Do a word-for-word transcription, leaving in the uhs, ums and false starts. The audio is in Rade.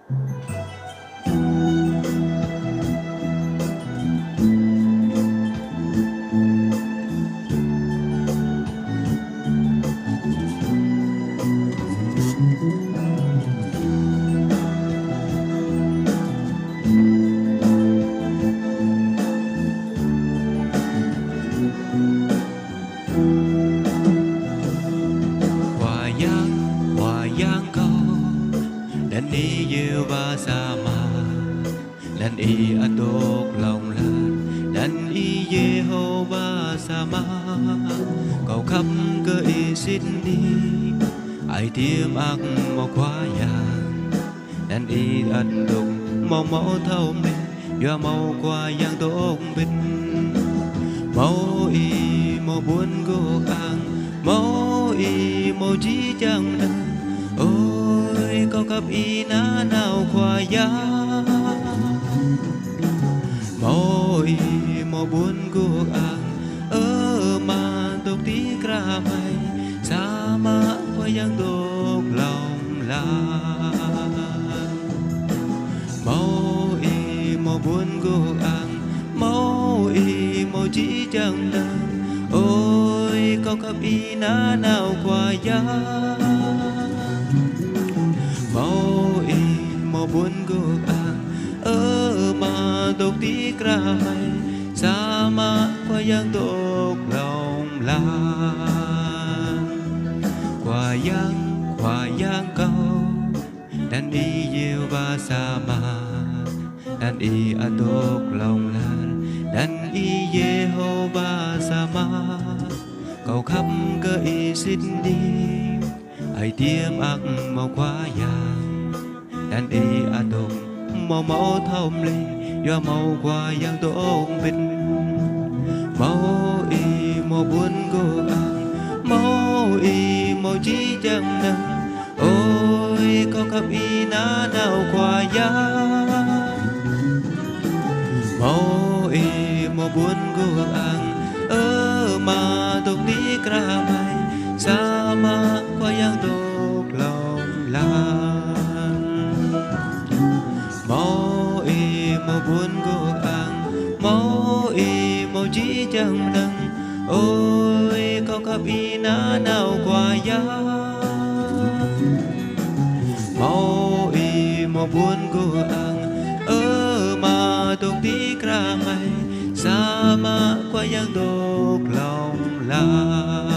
Khua Yang, Khua Yang kâo, anăn Ih Yêhôwa Sama, anăn Ih adôk hlŏng lar, anăn Ih Yêhôwa Sama. Kâo khăp kơ Ih sĭt nik, ai tiê mơak mâo Khua Yang. Anăn Ih ăt dôk mâo mâo thâo mĭn, yua mâo Khua Yang dôk mbĭt. Mâo Ih mâo ƀuôn gôk ang, mâo Ih mâo jih jang mnơ̆ng. Ôi, kâo khăp Ih nanao Khua Yang. Mâo Ih mâo ƀuôn gôk ang, ơ, mă dôk ti krah hmei, Sama Khua Yang dôk hlŏng lar. Mâo Ih mâo ƀuôn gôk ang, mâo Ih mâo jih jang mnơ̆ng. Ôi, kâo khăp Ih nanao Khua Yang. Mâo Ih mâo ƀuôn gôk ang, ơ, mă dôk ti krah hmei, Sama Khua Yang dôk hlŏng lar. Khua Yang, Khua Yang kâo, anăn Ih Yêhôwa Sama, anăn Ih adôk hlŏng lar, anăn Ih Yêhôwa Sama. Kâo khăp kơ Ih sĭt nik, ai tiê mơak mâo Khua Yang. Anăn Ih adôk mâo mâo thâo mĭn, yua mâo Khua Yang dôk mbĭt. Mâo Ih mâo ƀuôn gôk ang, mâo Ih mâo jih jang mnơ̆ng. Ôi, kâo khăp Ih nanao Khua Yang. Mâo Ih mâo ƀuôn gôk ang, ơ, mă dôk ti krah hmei, Sama Khua Yang dôk hlŏng lar. Mâo Ih mâo ƀuôn gôk ang, mâo Ih mâo jih jang mnơ̆ng. Ôi, kâo khăp Ih nanao Khua Yang. Mâo Ih mâo ƀuôn gôk ang, ơ, mă dôk ti krah hmei, Sama Khua Yang dôk hlŏng lar.